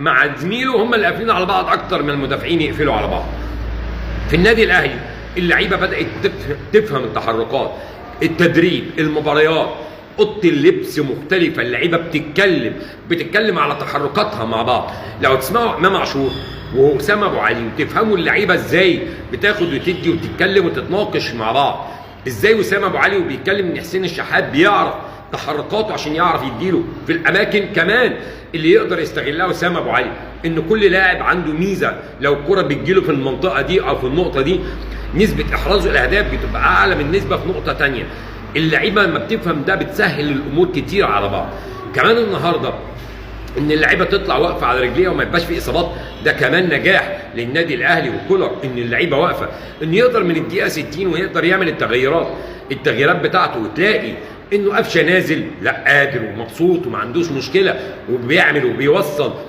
مع زميله هم اللي قافلين على بعض اكتر من المدافعين يقفلوا على بعض. في النادي الاهلي اللعيبة بدات تفهم التحركات، التدريب، المباريات، اوضة اللبس مختلفة، اللعيبة بتتكلم على تحركاتها مع بعض. لو تسمعوا امام عاشور واسامة ابو علي وتفهموا اللعيبة ازاي بتاخد وتدي وتتكلم وتتناقش مع بعض، ازاي وسام ابو علي وبيتكلم ان حسين الشحات بيعرف تحركاته عشان يعرف يديله في الاماكن كمان اللي يقدر يستغلها وسام ابو علي، ان كل لاعب عنده ميزة، لو الكره بتجيله في المنطقة دي او في النقطة دي نسبه احرازه الاهداف بتبقى اعلى من نسبه في نقطة ثانية. اللعيبة لما بتفهم ده بتسهل الامور كتير على بعض. كمان النهارده ان اللعيبة تطلع واقفة على رجليها وما يبقاش في اصابات، ده كمان نجاح للنادي الاهلي وكولر، ان اللعيبة واقفة، ان يقدر من الدقيقة 60 ويقدر يعمل التغييرات بتاعته، وتلاقي انه قفشه نازل لا قادر ومبسوط وما عندوش مشكلة وبيعمل وبيوصل.